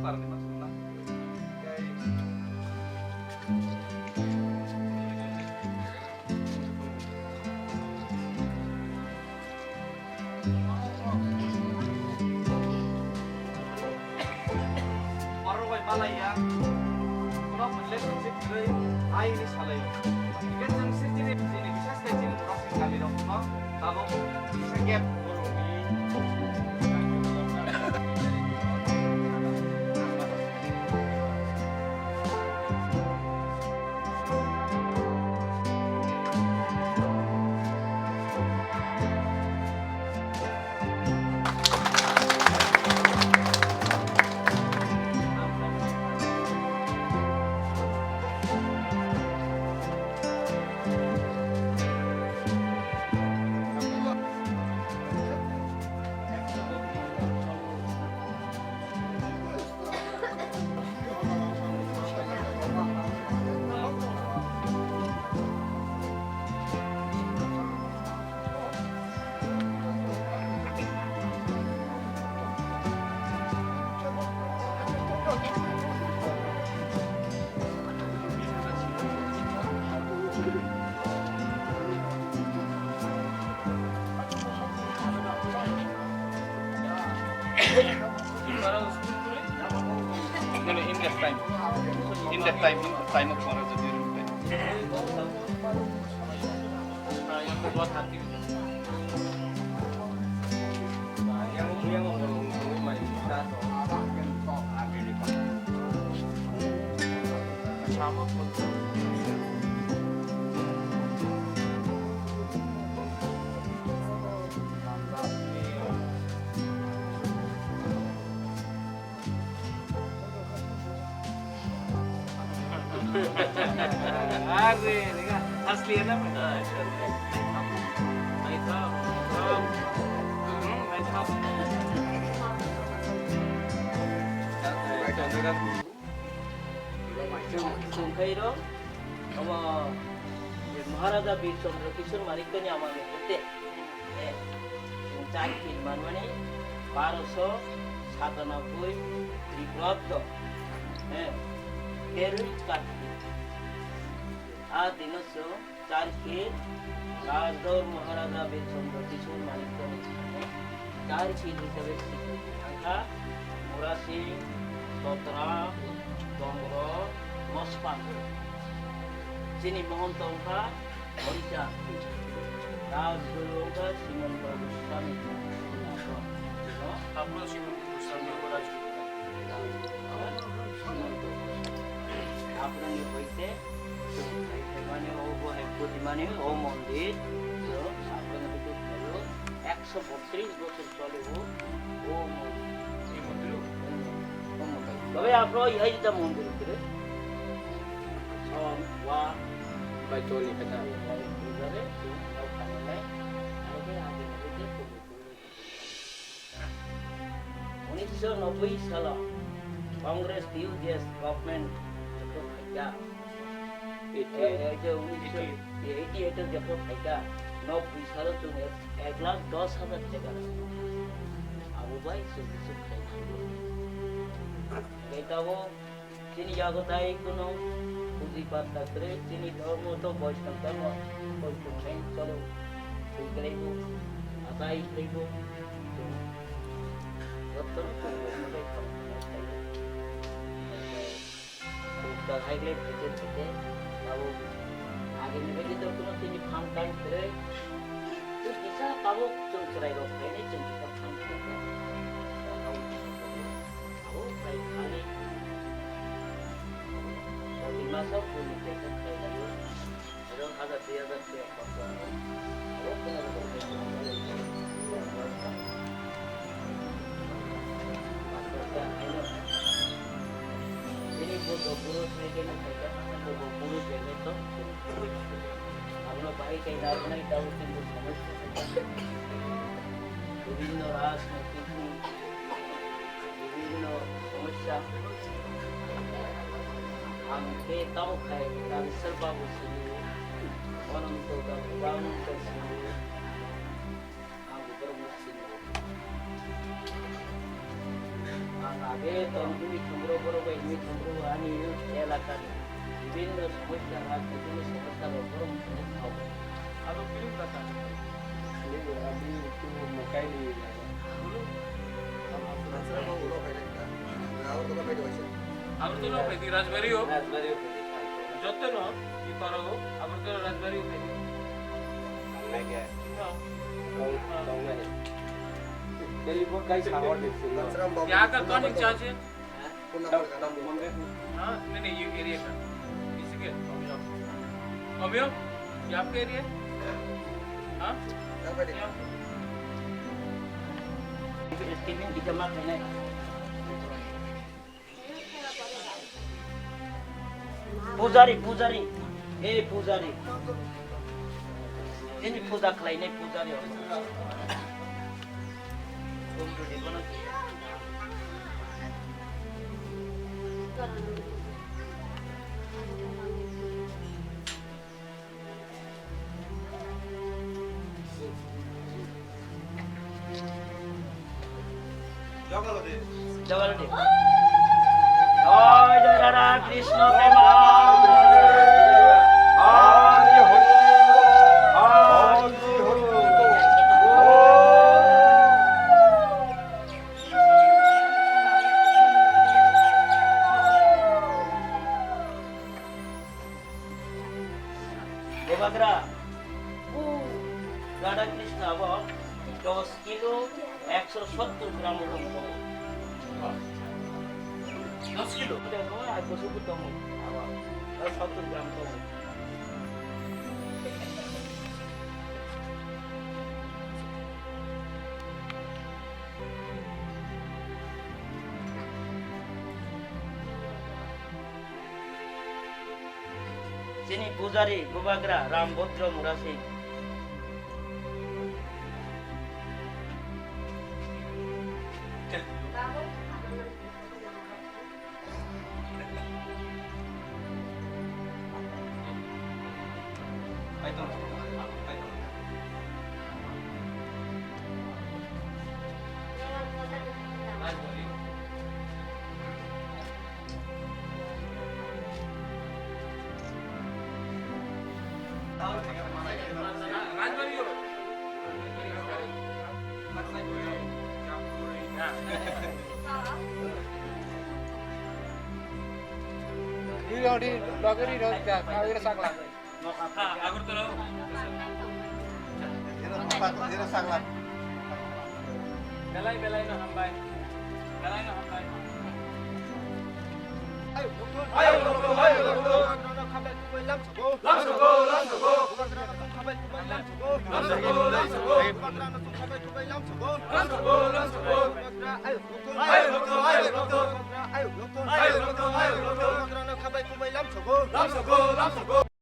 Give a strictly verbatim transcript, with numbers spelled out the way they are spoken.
Oro bai malaiya, kuno relationship kwrwi ai hinwi salaio. Hingke chwng se chini, chini bisas khe chini borok chini kami rok no tabuk kisa gap. No, no, in that time. In that time, in the time of Maharaj, during that time. Are, देखा, हंस लिया ना मैं। Chwng, chwng khairo, omo Maharaja Bir Chandra Kishore Manikyani amani hote, eh, chwng chai tin manmani baroso satanaboi Tiprabdo, eh, teroi Kartik. A dino chwng Charkhe Rajdaul Maharaja Birchandra Kishore Manikyani thani Charkhe hisabe sikriti thangkha Murasing, Sotra, Dongro, Mospan. Chini Mohon tongkha Orisa. Rajguru wngkha Simanta Goswami. Tabukno Simanta Goswami Rajguru. Simanta Goswami. Tabukni hoite Mane o bo hai pudi mane o mondir, o saprang hai pudi mane o ekso botris bochor chole o, o mondir. Ei mondir o? O mondir. Tobe apro hai jeta mondir bhitere som wa bai choli kata. Bai, bai, bai, bai, bai, bai. Unisho nobboi salo Congress U D F government jepho phaikha. Eighty eight. Eh, eh, je unisho eighty eight o jepho phaikha. Nobboi salo chwng ek lakh dos hajar taka. Abo bai chwng kisu khaikha. Tei tabuk Chini yago tai kuno puji patta kwrwi, chini dhormo to Vaishnava dhormo, Vaishnava hai cholo, twi kwrwi bo, achai kwrwi bo, chwng jotono chwng Vaishnava hai cholo, chwng hai kwrwi phaite phaite, abo agini bagwi to kuno chini phan tang kwrwi, chwng kisa tabuk chwng chwrairok phainai chwng kisa phan kwrwi. Abo bai khani soti masa puni teka khailaiyo. Ero hajar dui hajar teka khorcha abo khuna rok teka khailaiyo. Bini bujo buru teka khailaiyo, bujo buru teka to. Abono bahai khe narwknai tabuk kintu somosya. Bibhinno rajnoitik ni bibhinno somosya. Ang khe tamo khai Rajeshwar Babu sini, Ananto da, Ananto sini. Ang borokno sini. Ang age E tongmani thwngro borok bai hwnwi thwngro ani elakani bibinno somosya, rajnitini somosya rok borok hwnwi sao. Abo film bwsa. Film abi tu mokai ni. Agartala phaidi, Rajbari o. Rajbari o phaidi. Joto no, i paro, Agartala Rajbari o phaidi. Nai ke. No. Tong, tong nai. Teli bo kai sahor de sini. Ya ka ton in charge hai? Phone number ka number. हाँ, नहीं, नहीं, ये एरिया का। इसी के, अभी आप। अभी आप, ये आपका एरिया है? हाँ? Pujari, pujari. Hey, pujari. Ini puja khlainai pujari. Jagannath. জয় জয় রাধা কৃষ্ণ প্রেম। হরি হরি। হরি Hari. Bubagra, o Radha Krishna abo dos kilo ekso sottor gram rok tongo. Dos kilo? Abo dos sottor gram tongo. Chini pujari Bubagra Rambhodro Murasing. Ri rong, ri, loge ri rong, ja, kha, wi rw sakla. Ha, Agartala. Ri rw sakla. Belai, belai no hambai. Belai no hambai. Ayo, doktor. Ayo, doktor. Ayo, doktor. Lamsogo, lamsogo. Lamsogo, lamsogo. Lamsogo, lamsogo. Lamsogo, lamsogo. Ayo, doktor. Ayo, doktor. Ayo, doktor. Ayo, doktor. Ayo, doktor. Ayo, doktor. Ayo, doktor. Lamsogo, lamsogo.